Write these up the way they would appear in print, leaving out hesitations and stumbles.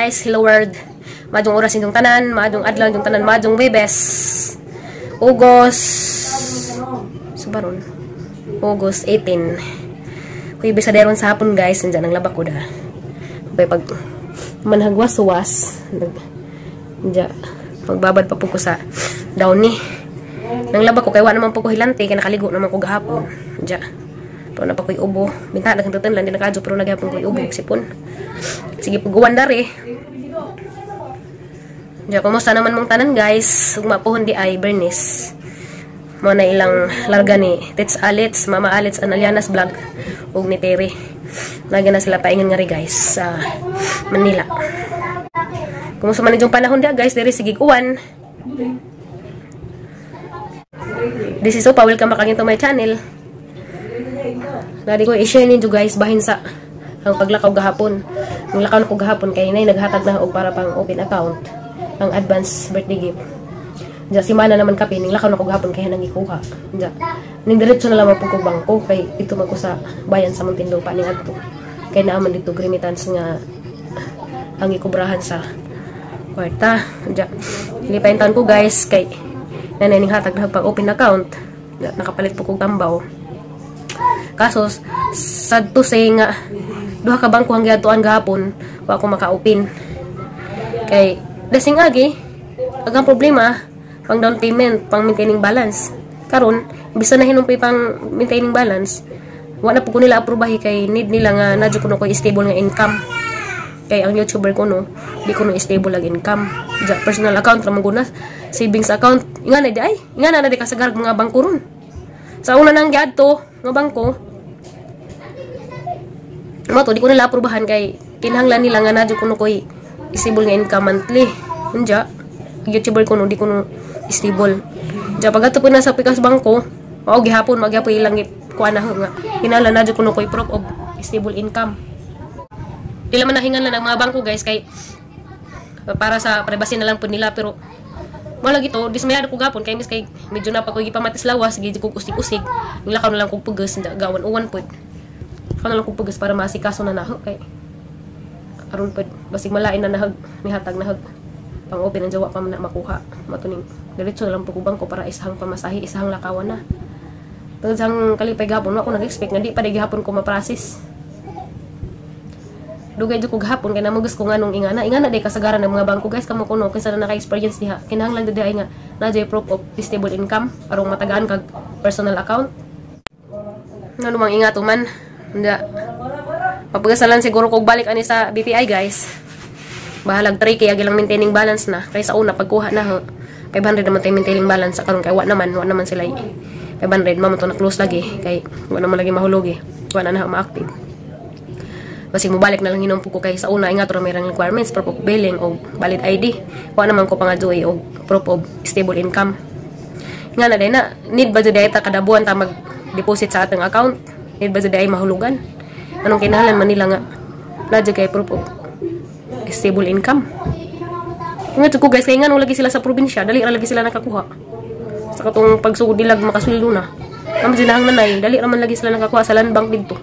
Guys, hello world. Maayong oras inyong tanan, maayong adlaw inyong tanan, maayong Webes. August Subaron. August 18. Huwebes sa deron sa hapon, guys, nandiyan ang laba ko da. Okay, pag manhagwas-was, nag diya, magbabad pa po ko sa downy. Nang laba ko kay wa naman po ko hilante kay nakaligo naman ko gahapon. Diya. Pero na pa ko'y ubo. Binta na kang tutan lang, di nakadyo, pero naghapon ko'y ubo. Sipon. Sige, pag-uwan dari. Diya, kumusta naman mong tanan, guys? Ugma pohon di ay Bernice. Mo na ilang larga ni Tits Alits, Mama Alits, Analianas Vlog, ug ni Terry. Naga na sila paingon nga ri, guys, sa Manila. Kumusta man inyong panahon diya, guys? Diri sige uwan. This is Opa. Welcome back again to my channel. Dali ko i-share ninyo, guys, bahin sa ang paglakaw gahapon. Ang lakaw na ko gahapon kay nay naghatag na og para pang open account ang advance birthday gift. Diya si Mana naman kape ning lakaw na ko gahapon kay nang ikuha. Diya ning diretso na lamang po ko bangko kay ito man ko sa bayan sa Muntinlupa ning adto. Kay naa man dito remittance nga ang ikubrahan sa kwarta. Diya lipayin taon ko, guys, kay nanay ning hatag na pang open account. Diya, nakapalit po kog tambaw. Kaso, sad to say nga, duha ka bangko ang giadtuan gahapon, wa ko maka-open. Kay, dasing agi, ang problema, pang down payment, pang maintaining balance. Karon, bisa na hinumpi pang maintaining balance, wa na po ko nila aprobahi kay need nila nga nadyo kuno ko stable nga income. Kay ang YouTuber ko no, di ko no stable ang income. Ja, personal account ra man guna, savings account. Inga na di ay, inga na di kasagar mga bangko ron. Sa una nang giadto nga bangko, mo to di ko nila aprobahan kay kinahanglan nila nga nadyo kuno koy stable nga income monthly. Unja, YouTuber ko no di ko no stable. Diya pag ato po na sa pikas bangko, mao gihapon magyapon ilang kuan na nga kinahanglan nadyo kuno koy proof of stable income. Di lang man nahingan lang ang mga bangko, guys, kay para sa privacy na lang po nila, pero mo lagi to dismayado ko gapon kay mis kay medyo na pa ko gipamatis lawas gid ko usig-usig, nilakaw na lang kog pugas gawan uwan pod. Lakaw na lang kog pugas para maasikaso na naho kay aron pod basig malain na nahag nihatag nahag pang open ang jawa pa man na makuha. Matuning diretso na lang po ko bangko para isahang pamasahe, isahang lakawan na. Tungod sa kalipay gahapon, wa ko nag-expect nga di pa di gihapon ko ma-process. Dugay jud ko gahapon kay namugos ko nganong ingana. Ingana day kasagaran ng mga bangko, guys, kamo kuno kinsa na naka-experience diha. Kinahanglan jud ay nga naa jud proof of stable income aron matagaan kag personal account. Ngano mang ingato man. Hindi. Mapagasalan siguro kog balik ani sa BPI, guys. Bahalag 3K agi lang maintaining balance na. Kay sa una pagkuha na ho, 500 naman tayo maintaining balance sa karon kay wa naman sila 500 mamo to na close lagi kay wa naman lagi mahulog eh. Wa na na ma-active. Basig mobalik na lang hinumpo ko kay sa una ingat ra may requirements, proof of billing o valid ID. Wa naman ko pangadyoy og proof of stable income. Nga na din na need ba jud ta kada buwan ta mag deposit sa atong account? Need ba jud ay mahulugan? Anong kinahanglan man nila nga na jud kay proof of stable income? Nga ko, guys, kay nga lagi sila sa probinsya, dali ra lagi sila nakakuha. Sa katong pagsugod nila makasweldo na. Amo sinahang nanay, dali ra man lagi sila nakakuha sa land bank didto.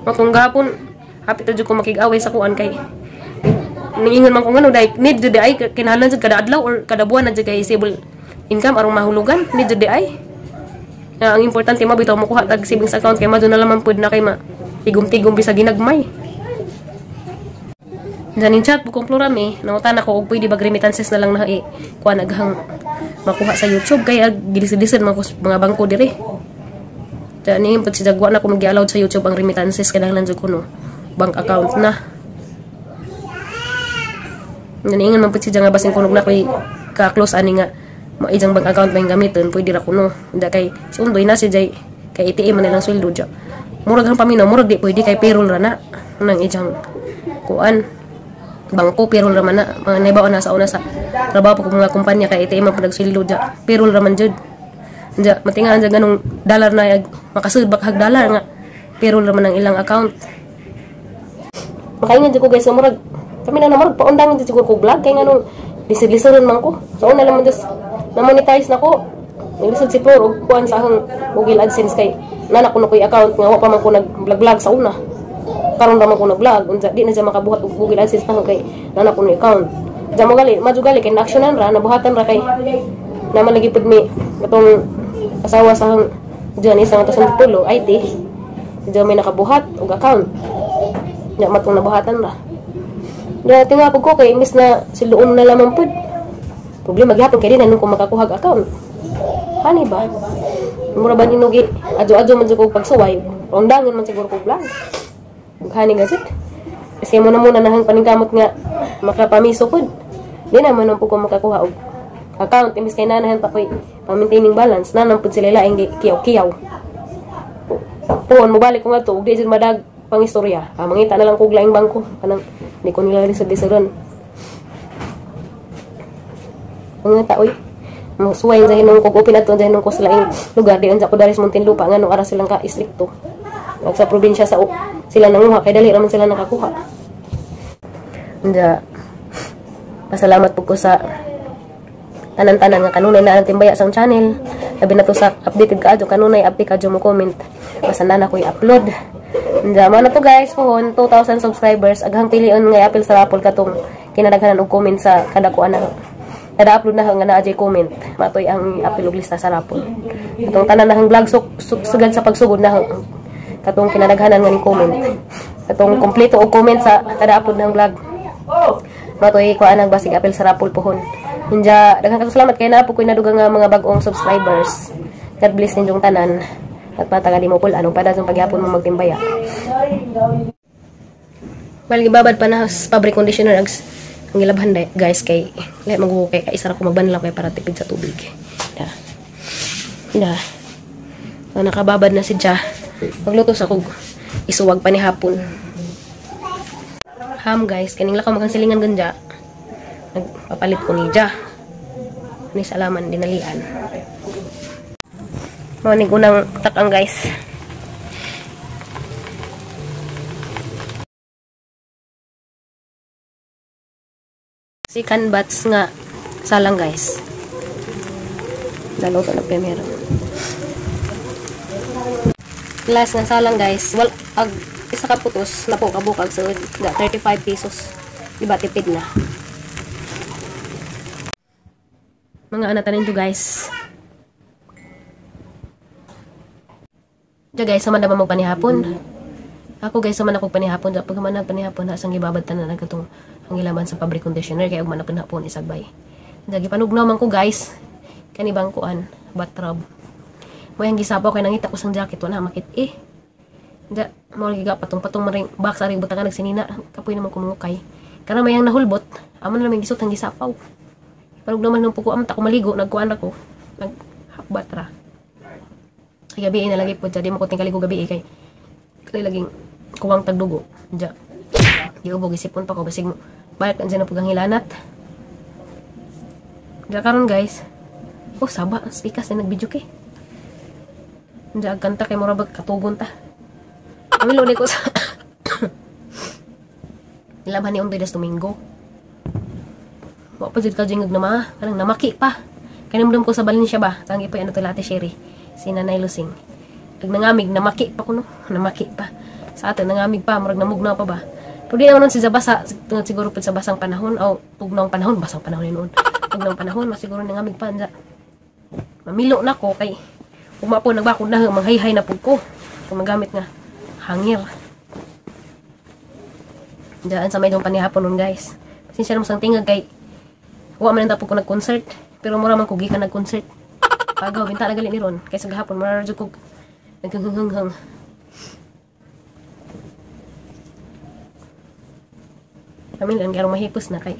Matong gahapon, hapit na jud ko makig-away sa kuan kay ningingon man ko ngano dai need jud ay kinahanglan jud kada adlaw or kada buwan na jud kay stable income aron mahulugan, need jud ay. Nga ang importante mo bitaw mo kuha tag savings account kay madto na lamang pud na kay ma tigom-tigom bisag ginagmay. Diyan in chat bukong plurami, nangutan ako og pwede ba remittances na lang na i kuan aghang makuha sa YouTube kay ag gilisod-lisod mga, mga bangko dire. Diyan ni pud si Jagwa na kung gi-allowed sa YouTube ang remittances, kinahanglan jud kuno bank account na. Naningan man pud si nga basin kunog na koy ka-close ani nga maijang bank account may gamiton, pwede ra kuno. Hindi kay si Undoy na si Jay kay ATM man nilang sweldo dya. Murag ang paminaw, murag di pwede kay payroll ra na nang ijang kuan bangko, payroll ra man na. Mga naibaw na sa una sa trabaho ko mga kumpanya kay ATM man pud sweldo dya, payroll ra man jud dya. Matingaan dya ganong dollar na makasud bak hag dollar nga payroll ra man ang ilang account. Makaingan jud ko, guys, nga murag kami na murag paundangan jud siguro ko vlog kay nganong lisod-lisoron man ko. Sa una lang man just na monetize na ko. Naglisod si Flor og kuan sa akong Google AdSense kay nana ko na ko'y account nga wa pa man ko nag vlog vlog sa una. Karon ra man ko nag-vlog, unsa di na siya makabuhat og Google AdSense na kay nana ko ni account. Diya mo gali, madyo gali kay na-actionan ra, nabuhatan ra kay naman lagi pud mi katong asawa sa diyan isang ato sa Pulo, IT. Diya may nakabuhat og account. Diya matong nabuhatan ra. Diya tinga pud ko kay imbes na siluon na lamang pud. Problema gihapon kay di na nung ko makakuha og account. Hani ba? Mura ba ninugi? Adyo-adyo man jud kog pagsuway. Undangan man siguro kog vlog. Hani gajud. Kasi mo na muna nahang paningkamot nga makapamiso pud. Di naman ang pud ko makakuha og account imbes kay nanahan pa koy pa-maintaining balance nanan pud sila laing kiyaw-kiyaw. Puon mobalik ko ngadto ug di jud madag pangistorya. Mangita na lang kog laing bangko kanang di ko nila lisod-lisoron. Mangita oy. Suway sa hinong kog open adto sa hinong ko sa laing lugar di unsa ko diri sa Muntinlupa ngano ara silang ka istrikto. Ug sa probinsya sa sila nanguha kay dali ra man sila nakakuha. Unda pasalamat pud ko sa tanan-tanan nga kanunay na ang timbaya sa channel. Labi na to sa updated kaadyo kanunay update kaadyo mo comment. Basta na ko i-upload. Unda mo na to guys pohon 2,000 subscribers aghang pilion nga i-apil sa raffle katong kinadaghanan og comment sa kada kuan na. Kada upload na nga naa jay comment, matoy ang apil og lista sa raffle. Katong tanan na hang vlog sugad sa pagsugod na katong kinadaghanan nga ni comment. Katong kompleto og comment sa kada upload ng vlog. Matoy kuan ang basig apil sa raffle pohon. Inja daghang kasalamat salamat kay naa po koy nadugang nga mga bag-ong subscribers. God bless ninyong tanan. At pataga di mo pul anong padasong pagyapon mo magtimbaya. Well, gibabad pa na fabric conditioner ang gilabhan guys kay lahi maghuhukay kay isa ra ko magbanlaw kay para tipid sa tubig. Da. Da. So, nakababad na si Ja. Magluto sa kog isuwag pa ni hapon. Ham guys, kaning lakaw magang silingan ganja. Nagpapalit ko ni Ja. Ni salaman dinalian. Mao ning unang takang guys. Chicken bats nga salang guys. Dalaw na primero. Last nga salang guys. Wal ag isa ka putos na po kabukag so 35 pesos. Diba tipid na. Mga anatan ninyo guys. Diya guys, sama na ba magpanihapon? Ako guys, sama na ko panihapon. Pag man nagpanihapon, asang gibabad tanan ang katong ang ilaban sa fabric conditioner kay ugma na panihapon isagbay. Diya gipanugnaw man ko guys. Kani bang kuan, bathrobe. Mo yang gisapaw kay nangita ko sang jacket wala makit eh. Diya mo lagi ga patong-patong maring box ari butangan nagsinina, kapoy naman kumungukay. Kana mayang nahulbot, amo na lang gisot ang gisapaw. Panugnaw man nung puko am ta ko maligo, nagkuan ako. Nag half bath ra. Kay gabi na lagi po dya, di mo ko tingkaligo gabi kay kay laging kuwang tagdugo. Dya. Di ubog isipon pa ko basig mo. Balik ang dyan na pugang hilanat. Dya karon guys. Oh saba, ang spikas na nag-video kay. Dya agkanta kay mura bag katugon ta. Amilo ni ko sa nilaban ni Undoy das Domingo. Wa pa jud ka jingog na ma, kanang namaki pa. Kanumdum ko sa Valencia ba, tangi pa ano to Ate Sherry. Si Nanay Lusing. Ag nangamig namaki pa kuno, namaki pa. Sa ato nangamig pa, murag namugnaw pa ba. Pero di naman nun si Zabasa, tungod siguro pud sa basang panahon o tugnong panahon, basang panahon noon. Tugnong panahon, mas siguro nangamig pa anja. Mamilo na ko kay ugma po nagbakod na manghayhay na pud ko. Kung magamit nga hangir. Diyan sa may dong panihapon nun guys. Pasensya naman sang tingag kay wa man nang ko nag-concert, pero mura man ko gikan nag-concert. Pagaw binta na gali ni ron kay sa gahapon mura ra jud kog naghanghang. Kami lang kay mahipos na kay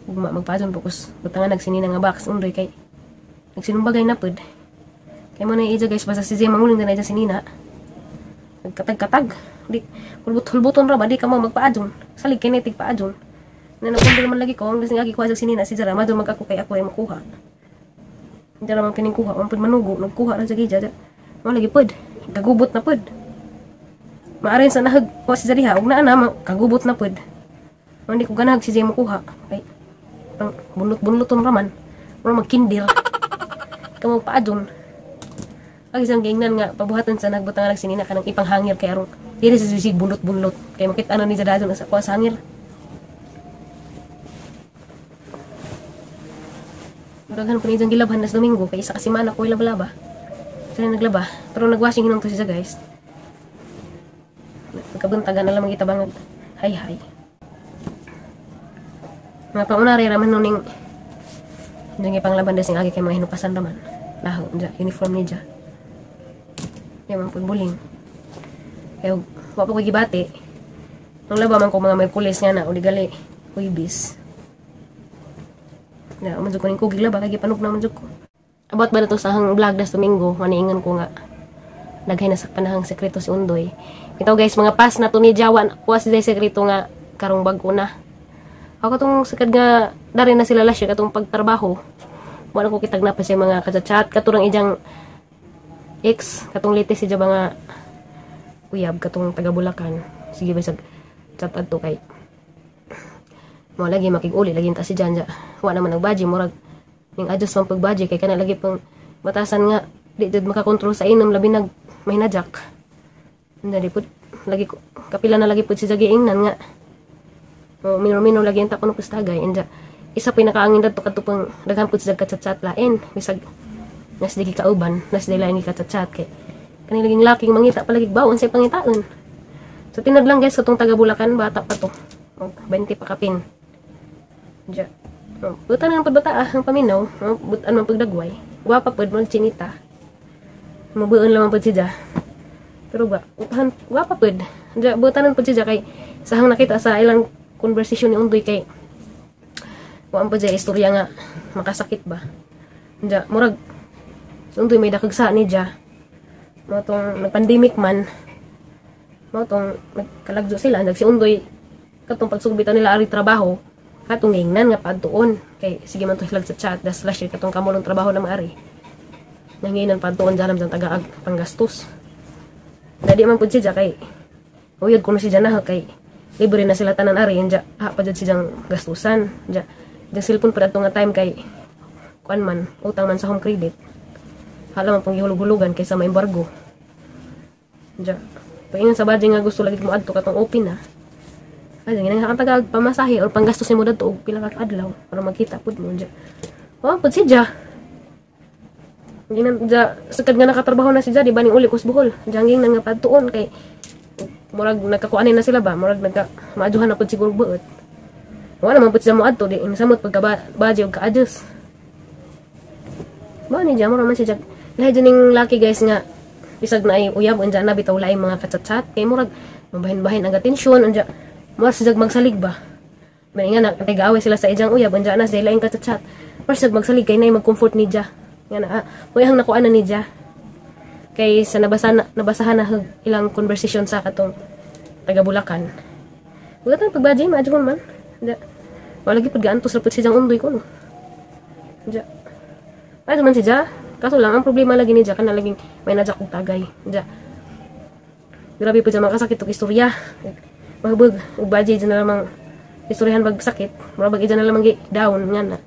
ugma magpadon pukos butangan nagsinina nga box undoy kay nagsinumbagay na pud. Kay mo na ija guys basta si Zay manguling na ija sinina. Nagkatag-katag. Di hulbot-hulboton ra ba di ka mo magpaadjon. Salig kay tig paadjon. Na napundo naman lagi ko ang gising agi kuha sa sinina si Zara madol mag ako kay ako ay makuha. Hindi naman piningkuha, ang pud manugo, nagkuha ra sa gija. Mo lagi pud, kagubot na pud. Maarin sa nahag ko si Zariha, ug naa na kagubot na pud. Hindi ko ganahag si Zay makuha. Kay pang bunlot-bunloton ra man. Mura magkindir. Kamo paadjon. Ang isang giingnan nga pabuhatan sa nagbutangan nagsinina kanang ipanghangir kay arong Dili sa sig bunlot-bunlot kay makita na ni sa dayon sa kuha sa hangir. Daghan po ni diyang gilabhan nas Domingo kay isa ka semana ko ilaba-laba. Sila naglaba pero nagwashing hinom to siya, guys. Pagkabuntagan na lang magita bangag. Hay hay. Mga pangunari raman no ning diyang ipanglaban dasing agi kay mga hinukasan raman. Laho, dya, uniform ni dya. Di man pud buling. Kaya wa pa ko gibati. Nang laba man ko mga Merkules nga na o di gali Huwebes. Na man jud ko ning kugig laba kay gipanog na man jud ko. About ba na to sa hang vlog das Domingo, maniingon ko nga naghay na sa panahang sekreto si Undoy. Ito guys, mga pass na to ni Jawan, wa si sekreto nga karong bag-o na. Ako tong sakad nga dari na sila last year katong pagtrabaho. Wala ko kitag na pa siya mga kachat-chat katurang ijang ex katong latest si Jaba nga uyab katong taga Bulacan. Sige bisag chat adto kay mo lagi makig-uli lagi ta si Janja. Wa naman nagbaji murag ning adjust man pagbaji kay kana lagi pang batasan nga di jud makakontrol sa inom labi nag mahinajak. Hindi pud lagi ko kapila na lagi pud si Jagi ingnan nga. O minor-minor lagi ang takon pustagay anja. Isa pinakaangin dadto kadto pang daghan pud siya kachat-chat lain bisag nas di kauban nas di lain kachat-chat kay kani laging laking mangita palagi bawon sa pangitaon. So tinad lang guys katong taga Bulacan bata pa to. 20 pa kapin. Diya. Butan ang pagbata ang paminaw, butan man pagdagway. Gwapa pud mo chinita. Mabuon lamang pud siya. Pero ba, upahan gwapa pud. Diya butan pud siya kay sahang nakita sa ilang conversation ni Undoy kay kuan pud siya istorya nga makasakit ba. Diya murag Undoy may dakag sa ni diya. Mo tong nag-pandemic man. Mo tong nagkalagjo sila nag si Undoy katong pagsugbitan nila ari trabaho. Katong gingnan nga padtuon kay sige man to sila sa chat das last year katong kamulong trabaho na maari. Nanginan padtuon jalam jang tagaag panggastos. Dadi man pud siya kay uyod kuno si na kay libre na sila tanan ari anja ha pa jud siyang gastusan. Anja jang cellphone pud adto nga time kay kuan man utang man sa home credit. Hala man pong gihulog-hulugan kaysa maembargo. Anja paingon sa budget nga gusto lagi mo adto katong open na. Ay, ginang kang tagag pamasahe or panggastos nimo dadto og pila ka adlaw para magkita pud mo dya. Oh, pud si dya. Ginan dya sakad nga nakatrabaho na si dya, di ba ning uli kus Bohol. Dya ging nga padtuon kay murag nagkakuanin na sila ba, murag nagka maadyohan na pud siguro buot. Wala man pud siya mo adto di insamot pagka baji og ka-adjust. Ba ni dya mura man si dya. Lahi dyan ning laki guys nga bisag na ay uyab unja na bitaw laing mga kachat-chat kay murag mabahin-bahin ang atensyon unja. Mura siya magsalig ba? May nga na, nag-aaway sila sa ijang uyab, anja na sila yung kachat-chat. Mura siya magsalig, kay na mag-comfort ni Dya. Nga na, huyang nakuha na ni Dya. Kay sa nabasahan na ilang conversation sa katong taga Bulacan. Wala tayong pagbaji, maadyo man. Dya. Wala lagi pag-gaantos na po si Diyang Undoy ko, no? Dya. Ay, man si Dya. Kaso lang, ang problema lagi ni Dya, kana laging may nadyak kong tagay. Dya. Grabe po dya, makasakit og istorya. Mahubog, ug baji dyan na lamang istoryahan bag sakit. Mura bag dyan na lamang down nga na.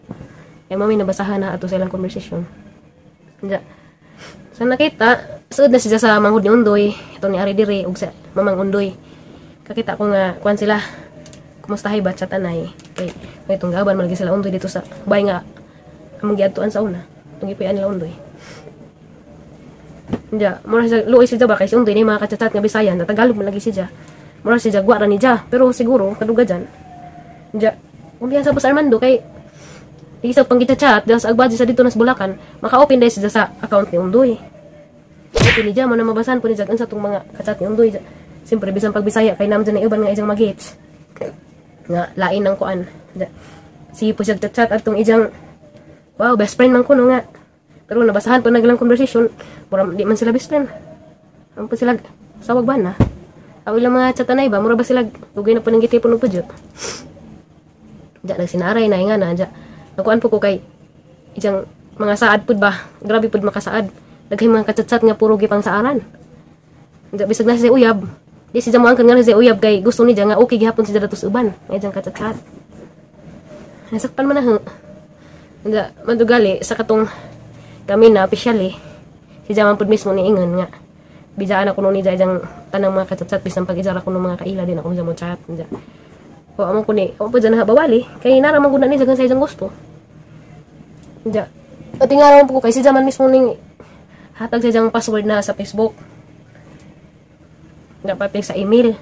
Kaya mami nabasahan na ato sa ilang conversation. Dya. Sa nakita, suod na siya sa manghud ni Undoy. Ito ni Ari Dire, ug sa Mamang Undoy. Kakita ko nga, kuan sila, kumustahay ba, chat anay. Kay, may itong gaban, malagi sila Undoy dito sa bay nga, among giadtuan sa una. Itong ipuyan nila Undoy. Dya, mura siya, luoy siya ba, kay si Undoy ni mga kachat-chat nga Bisayan, na Tagalog man lagi siya. Mura siya gwara ni Dya, pero siguro kaduga dyan. Dya, kumpiyansa po sa Armando kay isang panggitchat dyan sa agbaji sa dito nas Bulacan, maka-open dahil siya sa account ni Undoy. Open ni Dya, mo na mabasahan po ni Dya sa itong mga kachat ni Undoy. Dya. Siyempre, bisan pagbisaya, kay naman dyan na iban nga isang mag-hits. Nga, lain ng kuan. Dya. Sige po siya chat at itong ijang, wow, best friend man ko no nga. Pero nabasahan po naglang conversation, mura, di man sila best friend. Ang po sila, sawag ba na? Aw ilang mga chatanay ba, mura ba sila, dugay na po ng gitipon ng pudyo. Diya, nagsinaray na, nga na, diya. Nakuan po ko kay, ijang mga saad pud ba, grabe pud makasaad. Daghay mga kachat-chat nga puro gipang saaran. Diya, bisag na siya uyab. Di siya mo angkan nga na siya uyab kay gusto niya nga okay gihapon siya datos uban. Nga ijang kachat-chat. Nasakpan man na ha. Diya, madugali, sa katong kami na officially, si Jaman pud mismo niingon nga. Bidjaan ako ni jang tanang mga kachat-chat bisan pag ijara ko ng mga kaila din ako mo chat ja. O amo ko ni, o po dyan na bawali kay nara man gud na ni sa isang gusto. Ja. At nga raman po ko kay si Jaman mismo ning hatag sa jang password na sa Facebook. Dapat sa email.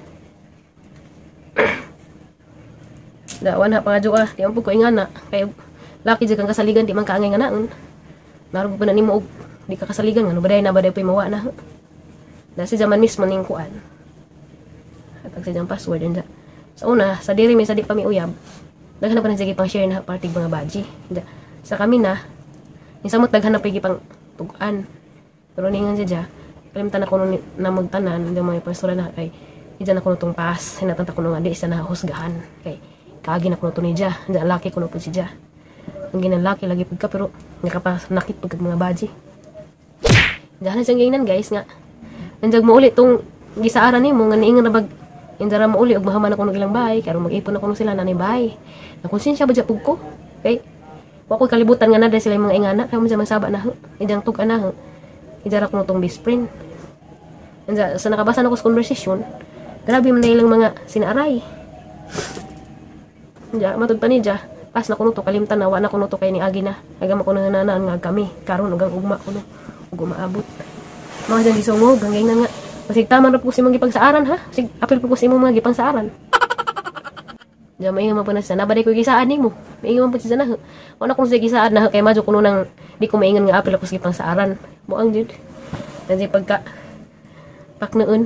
Dawan ha pangadyo ka, di man po ko ingana kay laki jud kang kasaligan di man kaangay nga naon. Narog pa na nimo og di ka kasaligan ngano baday na baday po'y mawa na. Da si Jaman mismo ning kuan. Hatag sa jang password and sa una sa diri mi sa di pa mi uyab. Daghan na pa na sige pang share na party mga baji. Da, sa kami na ni samot daghan na pa pang tugan. Pero ningan siya kalimtan ako nung namagtanan hindi mga pastora na kay ija na kuno tong pas hinatanta ko nga di isa na husgahan kay kaagi na kuno to ni ja ja laki kuno pud si ja ang ginalaki lagi pud ka pero nakapanakit pud kag mga baji. Diyan na siyang giingnan guys nga nandiyan mo uli tong gisaaran nimo nga niingon na bag indara mo uli og mahaman ako ng ilang bahay karon mag-ipon ako sila nanay bahay. Nakonsensya ba pud ko kay wa ko'y kalibutan nga na dahil sila yung mga ingana kaya mo siya magsaba na ijang tug ana ijara kuno tong best friend. Ansa, sa nakabasa na ko sa conversation, grabe man na ilang mga sinaaray. Diya, matug pa ni dya, pas na kuno to, kalimtan na, wa na kuno to kay ni Agi na. Agam ako nangananaan nga kami, karon ug ang ugma kuno, ug umaabot. Mga dyan gisungog, ang gaynan nga. Basig tama ra po si mga gipagsaaran ha, basig apil po ko sa imong mga gipangsaaran. Diya, maingon man po na siya, nabaday ko gisaan nimo. Maingon man po siya na, wa na kuno siya gisaan na, kay madyo kuno nang di ko maingon nga apil ako sa gipangsaaran. Buang jud. Nandiyan pagka paknoon.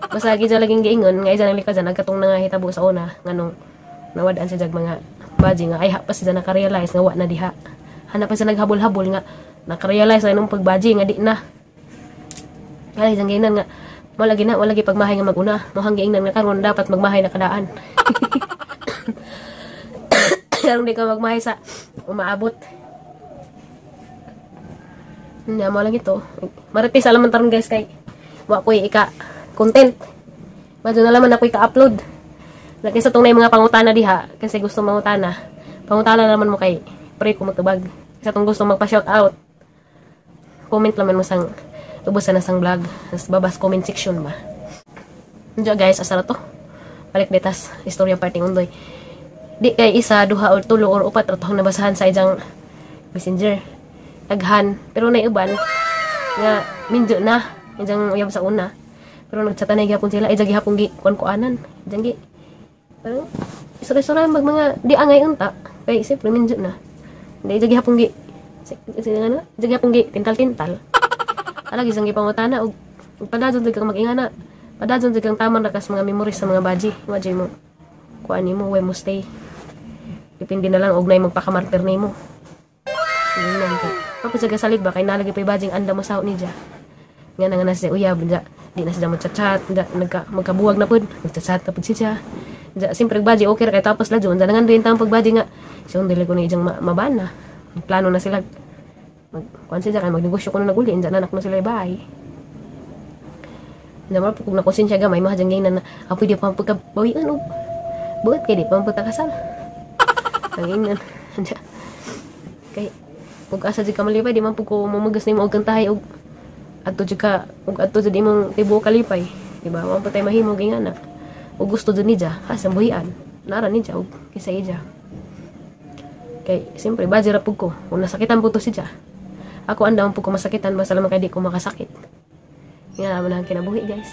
Basta gid laging giingon nga isa nang likasan nagkatong nangahitabo sa una nganong nawad-an siya jag mga baji nga ay ha pa siya naka-realize nga wa na diha. Hanap pa siya naghabol-habol nga naka-realize na nung pagbaji nga di na. Ay isang giingnan nga wala gina wala gi pagmahay nga maguna. Mohang giingnan nga karon dapat magmahay na kadaan. Karon di ka magmahay sa umaabot. Nya mo lang ito. Marites alaman taron guys kay wa ko'y ika content. Madyo na laman ako ika-upload. Lagi sa tunay mga pangutana diha kasi gusto mangutana. Pangutana naman mo kay pre ko matubag. Sa tong gusto magpa-shout out. Comment laman mo sang ubusan na sang vlog. Tas babas comment section ba. Diyo guys, asa to. Balik detas istorya parting undoy. Di kay isa, duha or tulo or upat ra tong nabasahan sa ijang Messenger. Daghan pero nay uban nga minjo na ijang uyab sa una. Pero nagchatan na gihapon sila, ijang gihapon gi kuan-kuanan. Ijang gi parang isura-isura mag mga di angay unta kay siyempre minjo na. Hindi ijang gihapon gi sino ijang gihapon gi tintal-tintal. Alagi isang gipangutana og padadyon jud kang mag-ingana. Padadyon jud kang taman ra kas mga memories sa mga baji. Imagine mo kuan nimo why mo stay. Depende na lang og nay magpakamartir nimo. Ingnan kay papud sa gasalig ba kay nalagi pay bajing anda mo saot ni ja. Nga na nga na siya uyab ja, di na siya mo chat-chat, ja, nagka magkabuwag na pud, nagchat-chat na pud siya. Ja, siyempre baji okay ra kay tapos la jud, nangan din tang pagbaji nga siya dili ko ni ijang mabana. Plano na sila mag kuan siya kay magnegosyo ko na naguli, ja nanak na sila bahay. Ja mo pug nakonsensya gamay mahajang gaynan na apoy di pa pagkabawian og buot kay di pa pagkakasal. Ang ingnan. Ja. Kay ug asa jud ka malipay di man pud ko mamagas nimo og kantahay og adto jud ka ug adto jud imong tibuok kalipay, di ba? Wa pa tay mahimo gingana. Ug gusto jud ni ja, ha sa buhian. Nara ni ja og kaysa ija. Kay siyempre baji ra pud ko. Kung nasakitan pud to si ja. Ako andam pud ko masakitan basta lamang kay di ko makasakit. Nga naman ang kinabuhi guys.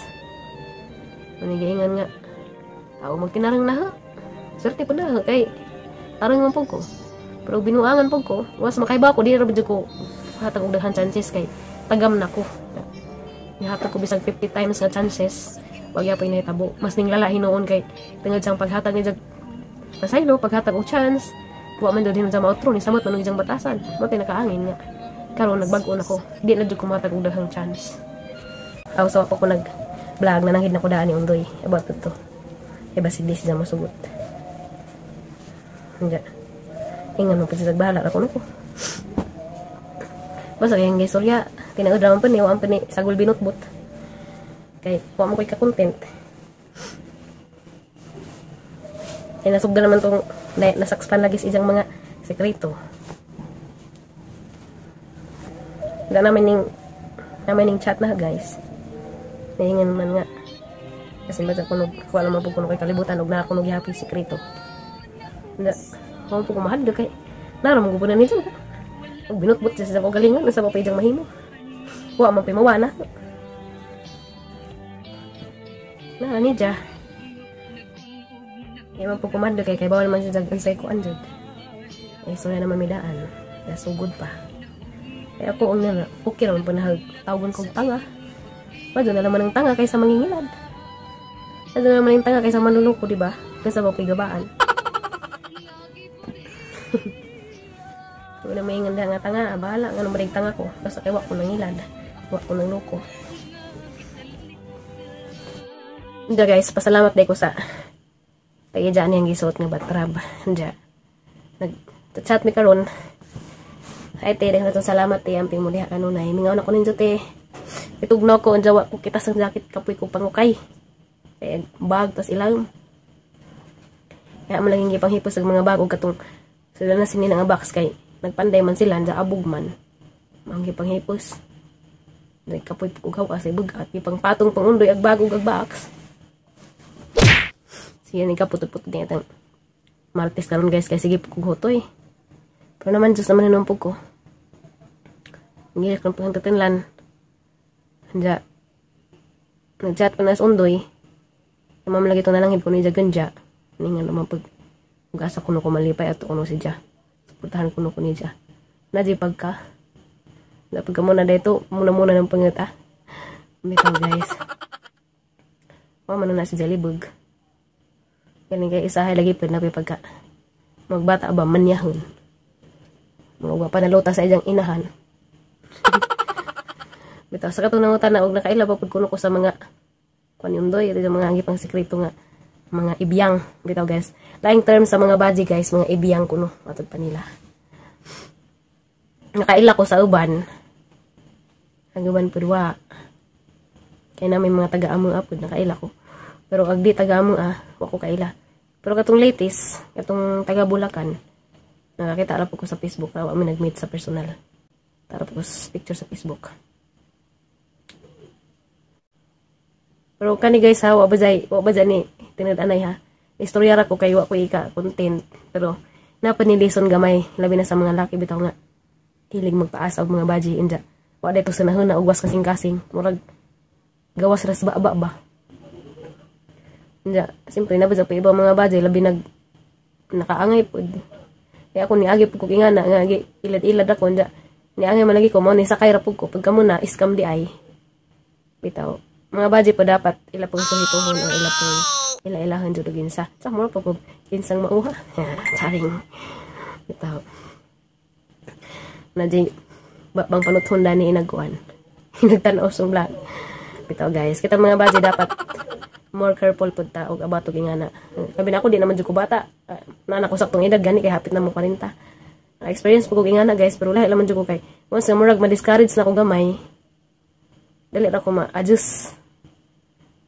Manigaingan nga tao magtinarang na ha. Swerte pud na kay tarang man pud ko. Pero binuangan pud ko, was makaiba ko di ra jud ko hatag og daghan chances kay tagam na ko. Nihatag ko bisag 50 times nga chances, wag yapoy nahitabo. Mas ninglala hinuon kay tungod sang paghatag ni jag pasaylo, paghatag og chance, wa man jud hinuon sa mautro ni samot man ijang batasan. Mo tay nakaangin nga. Karon nagbag-o na ko. Di na jud ko matag og daghang chance. Aw sa pa ko nag vlog na nanghid na ko daan ni Undoy about to. E basig di siya mosugot. Nya. Ingan mo pud siya bahala ra kuno ko. Basta kay ang istorya, tinaod ra man pud ni, wa man pud ni sagol binutbut. Kay wa mo koy ka-content. Kay nasugdan naman tong nasakspan lagi sa isang mga sekreto. Da namin ning chat na guys. Naingan man nga. Kasi ba kuno wala man pud kuno kay kalibutan og naa kuno gihapon sikreto. Na, wa po ko mahadlok kay nara mo gud na ninyo. Og binutbut siya sa kaugalingon, unsa pa pa ijang mahimo. Wa man pay mawa na. Na ni dya. Kaya man po kumando kay bawal man siya unsay kuan jud. Eh so na naman may daan. Nasugod pa. Kaya ako ang nila, okay naman po na tawagon kong tanga. Madyo na naman ang tanga kaysa mangingilad. Madyo na naman ang tanga kaysa manluloko, di ba? Kaysa mapigabaan. Kung na may nganda nga tanga, bahala nga naman tanga ko. Basta kay wa ko nangilad. Wa ko nang loko. Hindi guys, pasalamat day ko sa tayo dyan yung gisuot nga batrab. Diya. Nag-chat mi karon. Ay te, dahil natong salamat te, amping mo diha kanunay. Mingaw na ko ninyo te. Itugnaw ko, ang jawa ko kita sa jacket kapoy ko pangukay. Kaya bag, tas ilang. Kaya mo lang yung gipanghipos sa mga bag o katong sila na sinina nga box kay nagpanday man sila, diya abog man. Mga gipanghipos. Kapoy ko kasi bugat. Gipangpatong pangundoy ag bag ug ag box. Sige, nagkaputod-putod niya itong Martes karon guys, kay sige po kong hutoy. Pero naman, Diyos naman hinumpog ko. Ngiyak ng pangtatinlan. Anja, nag-chat ko na sa undoy. Namam lagi ito na lang, ko ni Ganja. Hindi nga naman pag asa ko ko malipay at kuno si Ja. Suportahan ko ko ni Ja. Nadji pagka. Napagka muna dito, muna-muna ng pangita. Bitaw guys. Mama na si Jellybug. Galing kay isahay lagi pud na pagka magbata ba manyahon. Mga pa naluta sa iyang inahan. Bitaw sa katong nangutan na og nakaila pa pud kuno ko sa mga kuan yundoy, ito yung mga angipang sekreto nga mga ibiyang. Bitaw guys. Laing term sa mga baji guys, mga ibiyang kuno matod pa nila. Nakaila ko sa uban. Ang uban pud wa. Kay na may mga taga-amo apod nakaila ko. Pero ag di taga-amo wa ko kaila. Pero katong latest, katong taga Bulacan, nakakita ra po ko sa Facebook, wa mi nag-meet sa personal. Tara po ko sa picture sa Facebook. Pero kani guys ha, wa ba jay ni tinad-anay ha. Istorya ra ko kay wa ko ika content, pero napa ni lesson gamay labi na sa mga laki bitaw nga hilig magpaasa og mga baji inja. Wa dito sa nahuna og was kasing-kasing, murag gawas ras ba ba ba. Inja, siyempre na ba sa iba mga baji labi nag nakaangay pod. Kaya ako niagi pud ko ingana nga ilad-ilad ako inja. Niangay man lagi ko mao ni sakay ra pud ko pagka muna scam di ay. Bitaw. Mga baji po dapat ila pong suhituhon o ila pong ila-ilahan jud og insa. Sa mo pa pud kinsang mauha. Charing. Bitaw. Na di bang panuthon dani inagkuan. Nagtan-aw sa vlog. Bitaw guys, kita mga baji dapat more careful pud ta og abato ingana. Sabi na ako di naman jud ko bata. Naa ko saktong edad gani kay hapit na mo 40. Experience pud ko ingana guys, pero lahi laman jud ko kay once nga murag ma-discourage na ko gamay. Dali ra ko ma-adjust.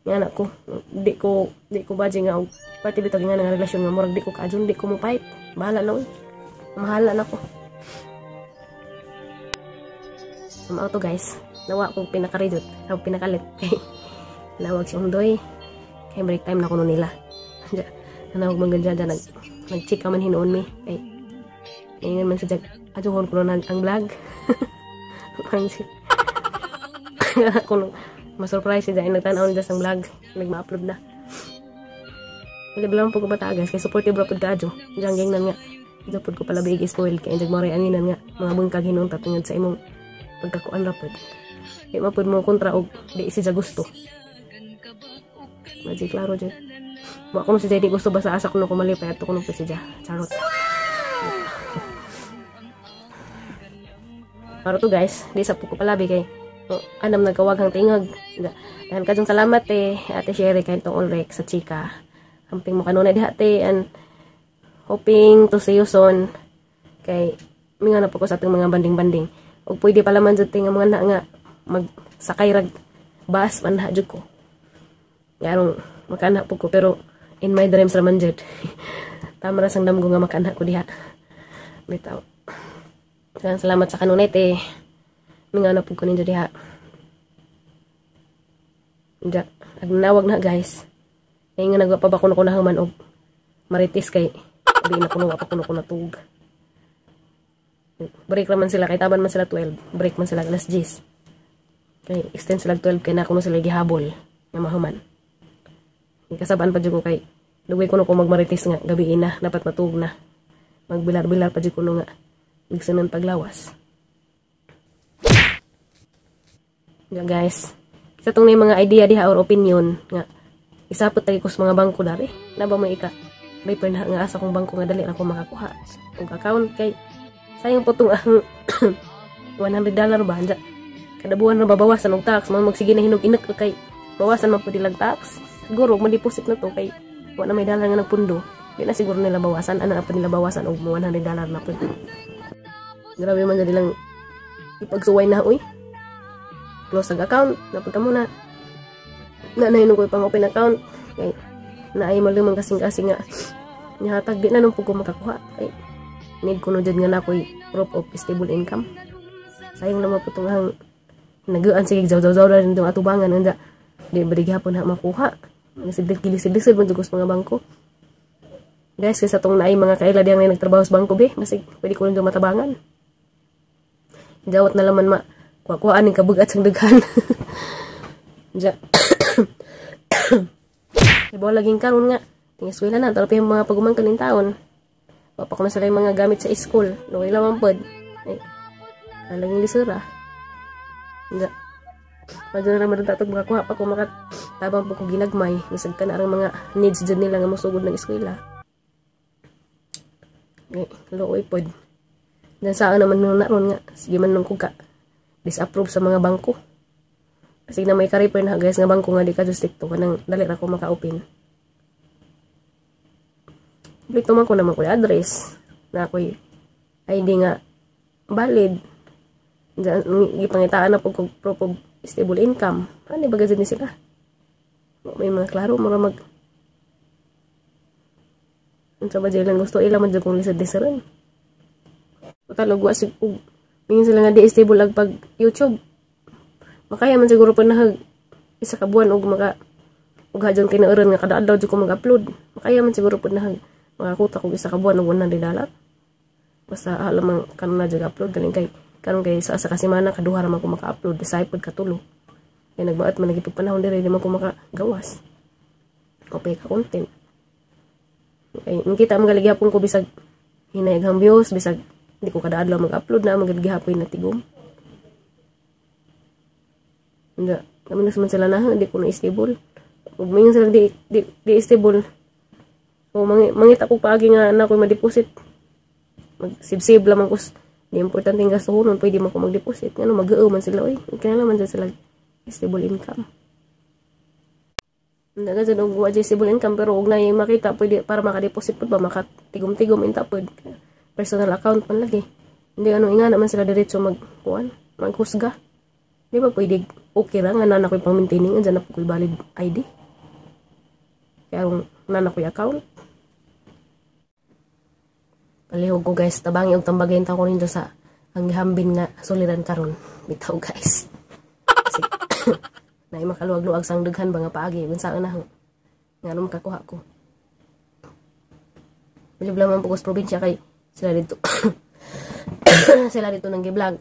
Ingana ko, di ko baji nga og party bitaw ingana nga relasyon nga murag di ko kaadjon, di ko mo fight. Bahala na oy. Mahala na ko. So mao to guys. Nawa ko pinakaridot, ako pinakalit kay nawag si Undoy. Kay break time na kuno nila. Nanawag man ganda nag-chika man hinuon mi. Kay ingon man sa jag adjuhon kuno nag ang vlog. Pansi. Kuno ma-surprise siya nagtan-aw nila sa vlog, nagma-upload na. Wala lang po ko bata guys, kay supportive ra pud kaadyo. Diyan gingnan nga. Diyan pud ko pala big spoiled kay jag moray anginan nga mga bungkag hinuon ta tungod sa imong pagkakuan ra pud. Di man pud mo kontra og di siya gusto. Magic klaro jud. Wa ko si di gusto basta asa kuno ko malipay ato kuno pud siya. Charot. Para to guys, di sa po ko palabi kay anam nagkawaghang tingag. Dahil kajong salamat eh, Ate Sherry kay itong Ulrich sa chika. Amping mo kanunay diha te and hoping to see you soon. Kay minga na po ko sa atong mga banding-banding. Og pwede pala man jud nga mga na nga magsakay rag bus man ha jud ko. Ngarong makana po ko pero in my dreams ra man jud. Tama ra sang damgo nga makana ko diha. Bitaw. Salamat sa kanunay te. Minga na po ko ninyo diha. Nya, agnawag na, guys. Ay nga nagpa pa kuno ko na human og marites kay di na kuno pa kuno ko natug. Break raman sila kay taban man sila 12. Break man sila alas 10. Kay extend sila 12 kay na kuno sila gihabol nga mahuman. Kasabaan pa jud ko kay dugay kuno ko magmarites nga gabi na dapat matug na. Magbilar-bilar pa jud kuno nga ligsanan paglawas. Ya guys, sa tong mga idea diha or opinion nga isapot tagi ko sa mga bangko dari na ba may ika refer na nga asa kong bangko nga dali ra ko makakuha og account kay sayang po tong ang $100 ba anja kada buwan ra babawasan og tax man magsige na hinog inak kay bawasan man pud ilang tax siguro og ma-deposit na to kay wa na may dollar nga nagpundo di na siguro nila bawasan ana pa nila bawasan og $100 na pud. Grabe man jud ilang ipagsuway na oy. Close ang account, napunta muna. Nanayin ko pang open account. Kay naay malumang kasing-kasing nga nihatag di na nung pag ko makakuha. Kay need ko no dyan nga na ako'y proof of stable income. Sayang naman po itong hang nagaan sige zaw-zaw-zaw na rin itong atubangan. Nga di ba di gihapon na makuha. Nasidig-gilisig-lisig man sa mga bangko. Guys, kasi itong naay mga kaila diyang na nagtrabaho sa bangko be, masig pwede ko rin itong matabangan. Jawat na laman ma kuha-kuhaan ng kabugat sang daghan. Diya. Ibaw laging karon nga. Ting eskwela na, tarap yung mga pagumangkan ng taon. Papak na sila yung mga gamit sa school. Luwi lamang pod. Ay, laging lisura. Diya. Padyo na naman tatog makakuha pa kung makatabang po ko ginagmay. Isag ka na ang mga needs dyan nila nga musugod ng eskwela. Ay, luwi pod. Diyan saan naman nung naroon nga. Sige man nung kuka. Disapprove sa mga bangko. Kasi na may ka-refer na guys nga bangko nga di ka stricto kanang dali ra ko maka-open. Dito man ko naman ko address na ako'y ID nga valid. Gipangitaan na po ko proof of stable income. Ano ba ni sila? May mga klaro mura mag unsa ba jud gusto ila man jud kung lisod disaron. Total og wa sig mingin sila nga di stable ag pag YouTube. Makaya man siguro pa nahag isa ka buwan og maka og hadyon kay nauran nga kada adlaw jud ko mag-upload. Makaya man siguro pa nahag makakuta kog isa ka buwan og $100. Basta alam kanon na jud upload galing kay karon kay sa ka semana kaduha ra man ko maka-upload, desay pud katulo. Kay nagbaat man lagi panahon diri di man ko makagawas. Okay ka content. Kay kita man gali gihapon ko bisag hinay ang views bisag di ko kada adlaw mag-upload na magid gihapon na tigom. Hindi, naman man sila na hindi ko na stable. Ug mingon sila di stable. So mangita ko paagi nga na ako ma-deposit. Mag-save-save lamang ko. Di importante ang gastuhonon, pwede man ko mag-deposit. Ngano mag-gao man sila oy. Kinahanglan man sila stable income. Hindi ka dyan og wa stable income pero og naay makita pwede para maka-deposit pud ba makatigom-tigom inta pud. Personal account man lagi. Hindi ano inga naman sila diretso magkuan, maghusga. Di ba pwede okay ra nga nana ko'y pang maintaining andyan na po ko'y valid ID. Kaya nana ko'y account. Palihog ko guys, tabangi og tambagayin ta ko ninyo sa ang gihambin nga suliran karon. Bitaw guys. Kasi naay makaluwag-luwag sang daghan ba nga paagi unsa na nga ano makakuha ko. Bilib lamang po ko sa probinsya kay sila dito sila dito nang gi-vlog.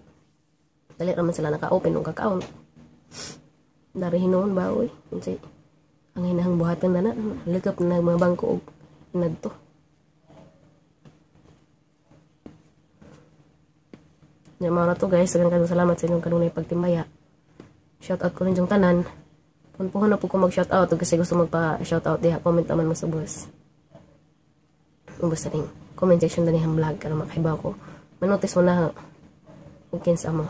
Dali raman sila naka-open og account. Dari hinuon ba oy? Unsay ang hinahang buhatan na na likap na mga bangko og inadto. Nya mao na to guys, daghang salamat sa inyong kanunay pagtimbaya. Shout out ko ninyong tanan. Punpuhon na po ko mag-shout out ug kasi gusto magpa shout out diha, comment naman mo sa bus. Ubos na ning comment section dinhi ang vlog karon makahibaw ko. Manotice mo na ug kinsa mo.